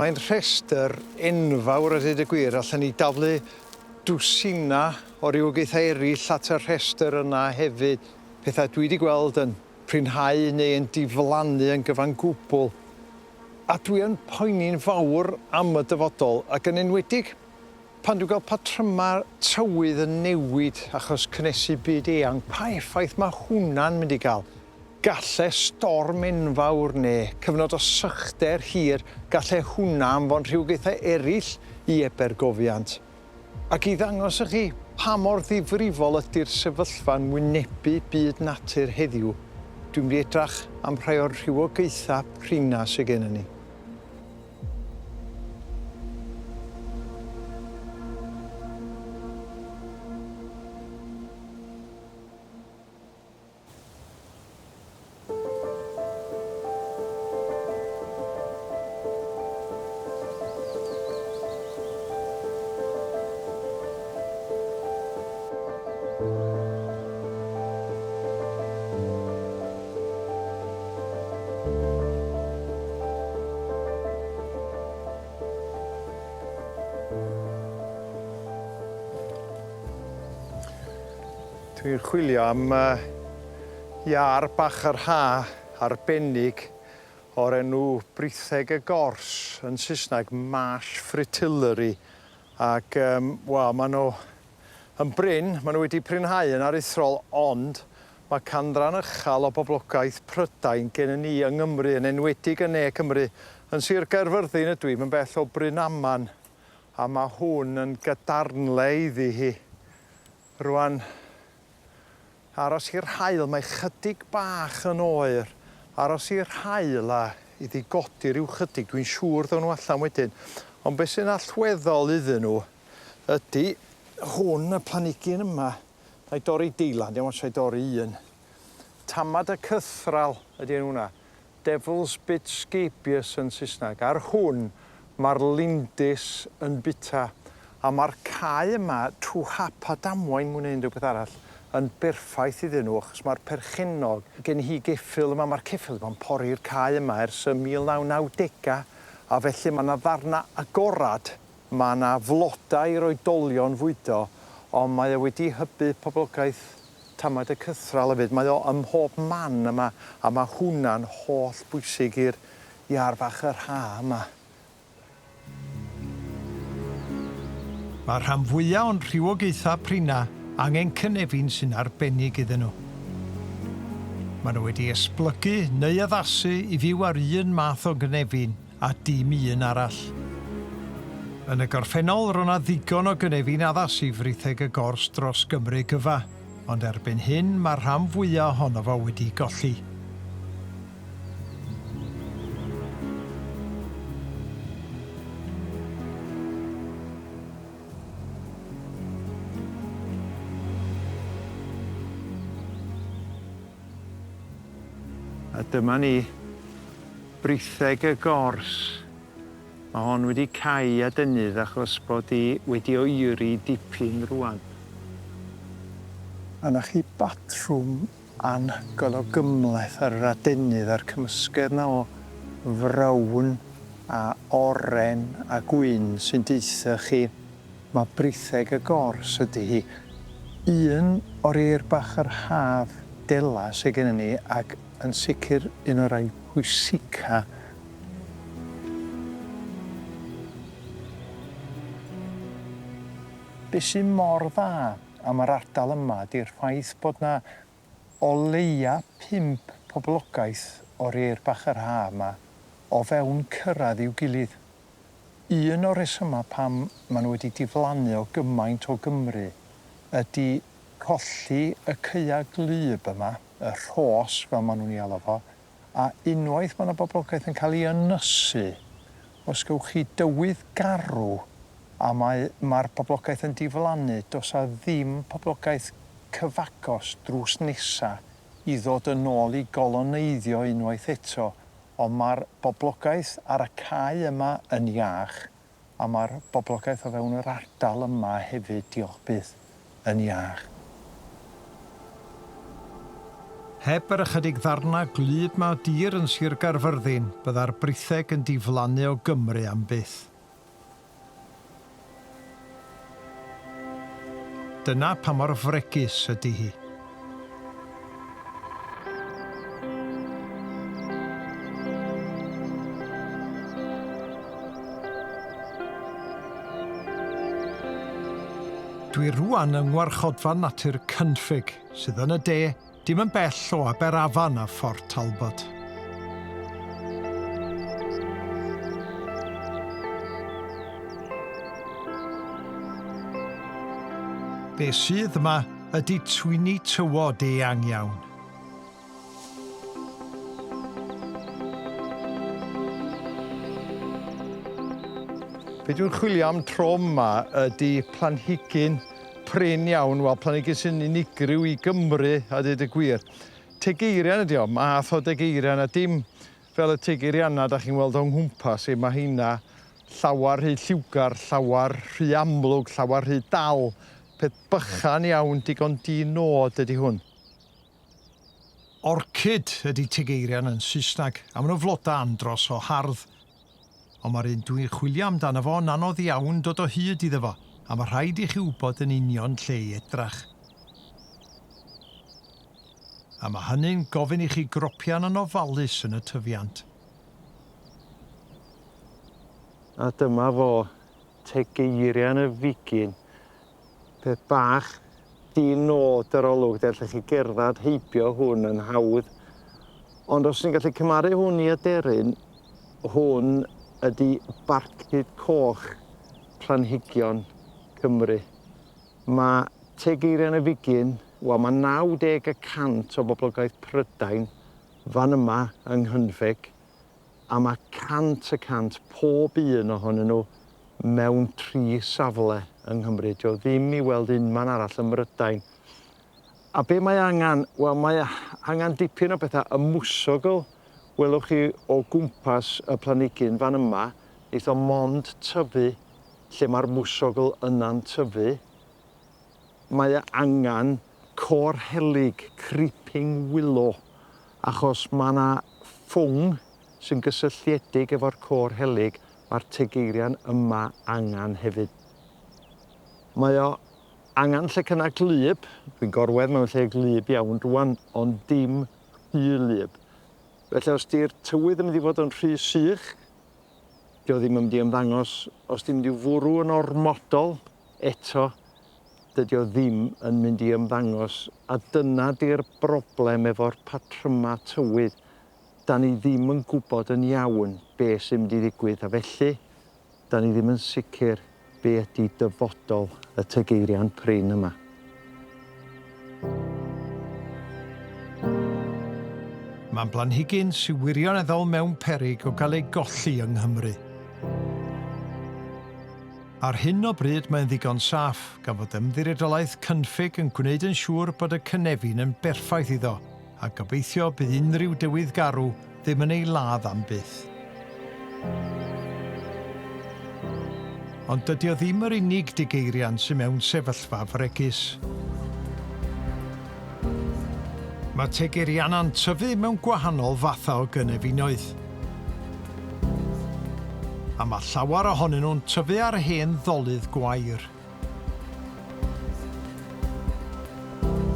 Mae'n rhestr enfawr a dweud y gwir, allen ni daflu dwsina o rywogaethau eraill at y rhestr yna hefyd, pethau dwi 'di gweld yn prinhau neu yn diflannu yn gyfan gwbl. A dwi yn poeni'n fawr am y dyfodol, ac yn enwedig pan dwi'n gweld patrymau tywydd yn newid achos cynnesu byd eang, pa effaith mae hwnna'n mynd i gael? Galle storm enfawr neu cyfnod o sychder hir, galle hwnna anfon rhywogaethau eraill i ebergofiant. Ac i ddangos i chi pa mor ddifrifol ydy'r sefyllfa'n wynebu byd natur heddiw, dwi'n mynd i edrach am rhai o'r rhywogaethau prina sy gennym ni. Dwi'n chwilio am iâr bach yr ha arbennig o'r enw Britheg y Gors, yn Saesneg Marsh Fritillary, ac yym wel maen nhw yn brin, maen nhw wedi prinhau yn aruthrol, ond mae canran uchel o boblogaeth Prydain gennyn ni yng Nghymru, yn enwedig yn ne Cymru. Yn Sir Gaerfyrddin ydw i, mae'n bell o Brynaman, a mae hwn yn gadarnle iddi hi. Rwan, aros i'r haul, mae chydig bach yn oer, aros i'r haul a iddi godi ryw chydig, dwi'n siŵr ddown nhw allan wedyn. Ond beth sy'n allweddol iddyn nhw ydy hwn, y planhigyn yma. Na i dorri deilan, dim ots, na i dorri un. Tamad y cythral ydy enw hwnna. Devil's Bit Scabious yn Saesneg. Ar hwn mae'r lindys yn bwyta, a mae'r cae yma, trwy hap a damwain mwy neu unrhyw beth arall, yn berffaith iddyn nhw, achos mae'r perchennog, gen hi geffyl yma, mae'r ceffyl 'di bod yn pori'r cae yma ers y 1990au, a felly mae 'na ddarnau agorad, mae 'na flodau i'r oedolion fwydo, ond mae o wedi hybu poblogaeth Tamaid y cythral hefyd, mae o ym mhob man yma, a mae hwnna'n holl bwysig i'r iâr fach yr ha yma. Mae'r rhan fwya o'n rhywogaethau prina angen cynefin sy'n arbennig iddyn nhw. Maen nhw wedi esblygu neu addasu i fyw ar un math o gynefin a dim un arall. Yn y gorffennol, ro'na ddigon o gynefin addas i fritheg y gors dros Gymru gyfa, ond erbyn hyn mae'r rhan fwya ohono fo wedi golli. A dyma ni, Britheg y Gors. Mae hon wedi cau adenydd achos bod hi wedi oeri dipyn rŵan. A 'na chi batrwm anhygoel o gymhleth ar yr adenydd a'r cymysgedd 'na o frown a oren a gwyn sy'n deutha chi ma' Britheg y Gors ydi hi. Un o'r ieir bach yr haf dela sy gennyn ni ac yn sicr un o'r rhai pwysica. Be sy mor dda am yr ardal yma ydi'r ffaith bod 'na o leia pump poblogaeth o'r ieir bach yr haf 'ma o fewn cyrraedd i'w gilydd. Un o'r rhesymau pam maen nhw wedi diflannu o gymaint o Gymru ydi colli y caeau gwlyb yma, y rhos fel maen nhw'n ei alw fo, a unwaith mae 'na boblogaeth yn cael ei ynysu, os gewch chi dywydd garw a mae mae'r boblogaeth yn diflannu, does 'a ddim poblogaeth cyfagos drws nesa i ddod yn ôl i goloneiddio unwaith eto, ond mae'r boblogaeth ar y cae yma yn iach, a mae'r boblogaeth o fewn yr ardal yma hefyd, diolch byth, yn iach. Heb yr ychydig ddarnau gwlyb 'ma o dir yn Sir Gaerfyrddin, bydda'r britheg yn diflannu o Gymru am byth. Dyna pa mor fregus ydi hi. Dwi rŵan yng Ngwarchodfa Natur Cynffig, sydd yn y de, dim yn bell o Aberafan a Phort Talbot. Be sydd yma ydy twyni tywod eang iawn. Be dwi'n chwilio am tro yma ydy planhigyn prin iawn, wel planhigyn sy'n unigryw i Gymru a dweud y gwir. Tegeirian ydy o, math o degeirian a dim fel y tegeirianau da chi'n weld o'n nghwmpas i, mae heina llawar rhy lliwgar, llawar rhy amlwg, llawar rhy dal. Peth bychan iawn, digon di-nod ydy hwn. Orchid ydy tegeirian yn Saesneg, a maen nhw'n flodau andros o hardd. Ond mae'r un dwi'n chwilio amdano fo yn anodd iawn dod o hyd iddo fo, a mae rhaid i chi wybod yn union lle i edrach. A mae hynny'n gofyn i chi gropian yn ofalus yn y tyfiant. A dyma fo, tegeirian y figyn. Peth bach di-nod yr olwg de, allech chi gerdded heibio hwn yn hawdd. Ond os ni'n gallu cymharu hwn i aderyn, hwn ydy barcud coch planhigion Cymru. Mae Tegeirian y Figyn, wel mae 90 y cant o boblogaeth Prydain fan yma yng Nghynffig, a mae 100 y cant pob un ohonyn nhw mewn tri safle yng Nghymru. Dio ddim i weld unman arall ym Mhrydain. A be mae angen? Wel, mae angen dipyn o bethau. Y mwsogl, welwch chi o gwmpas y planhigyn fan yma, neith o mond tyfu lle mae'r mwsogl yna'n tyfu. Mae angen côr helyg, creeping willow, achos mae 'na ffwng sy'n gysylltiedig efo'r côr helyg, mae'r tegeirian yma angen hefyd. Mae o angen llecynnau gwlyb, dwi'n gorwedd mewn lle gwlyb iawn rwan, ond dim rhy wlyb. Felly os 'di'r tywydd yn mynd i fod yn rhy sych, 'di o ddim yn mynd i ymddangos. Os 'di mynd i fwrw yn ormodol, eto, dydy o ddim yn mynd i ymddangos, a dyna 'di'r broblem efo'r patryma tywydd, 'da ni ddim yn gwybod yn iawn be sy'n mynd i ddigwydd, a felly, 'da ni ddim yn sicr be ydi dyfodol y tegeirian prin yma. Mae'n blanhigyn sy wirioneddol mewn peryg o gael ei golli yng Nghymru. Ar hyn o bryd mae'n ddigon saff, gan fod Ymddiriedolaeth Cynffig yn gwneud yn siŵr bod y cynefin yn berffaith iddo, a gobeithio bydd unrhyw dywydd garw ddim yn ei ladd am byth. Ond dydy o ddim yr unig digeirian sy mewn sefyllfa fregus. Mae tegeirianau'n tyfu mewn gwahanol fathau o gynefinoedd. A mae llawer ohonyn nhw'n tyfu ar hen ddolydd gwair.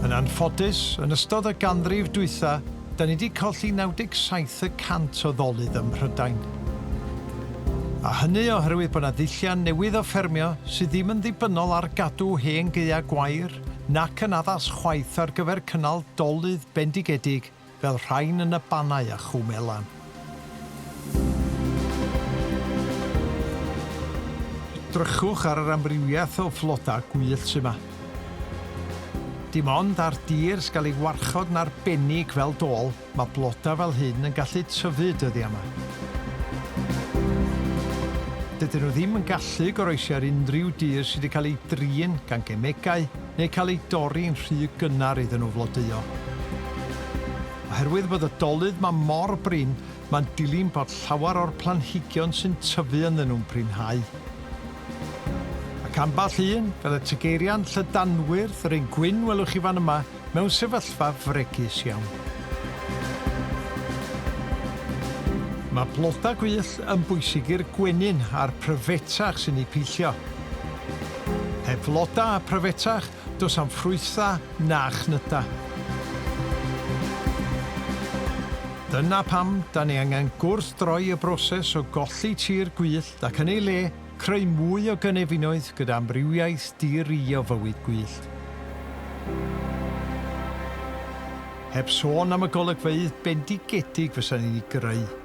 Yn anffodus, yn ystod y ganrif dwytha, da ni 'di colli 97 y cant o ddolydd ym Mhrydain. A hynny oherwydd bod 'na ddulliau newydd o ffermio sydd ddim yn ddibynnol ar gadw hen gaeau gwair, nac yn addas chwaith ar gyfer cynnal dolydd bendigedig fel rhain yn y Bannau a Chwm Elan. Drychwch ar yr amrywiaeth o flodau gwyllt sy 'ma. Dim ond ar dir sy'n cael ei warchod yn arbennig fel dôl, mae blodau fel hyn yn gallu tyfu dyddiau 'ma. Dydyn nhw ddim yn gallu goroesi ar unrhyw dir sydd wedi cael ei drin gan gemegau neu cael ei dorri'n rhy gynnar iddyn nhw flodeuo. Oherwydd bod y dolydd 'ma mor brin, mae'n dilyn bod llawer o'r planhigion sy'n tyfu ynddyn nhw'n prinhau. Ac ambell un, fel y tegeirian llydanwyrdd, yr un gwyn welwch chi fan yma, mewn sefyllfa fregus iawn. Mae bloda gwyllt yn bwysig i'r gwenyn a'r pryfetach sy'n eu peillio. Heb floda a pryfetach, does 'am ffrwytha na chnyda. Dyna pam 'da ni angen gwrthdroi y broses o golli tir gwyllt ac yn ei le, creu mwy o gynefinoedd gyda amrywiaeth di-ri o fywyd gwyllt. Heb sôn am y golygfeydd bendigedig fysa ni'n ei greu.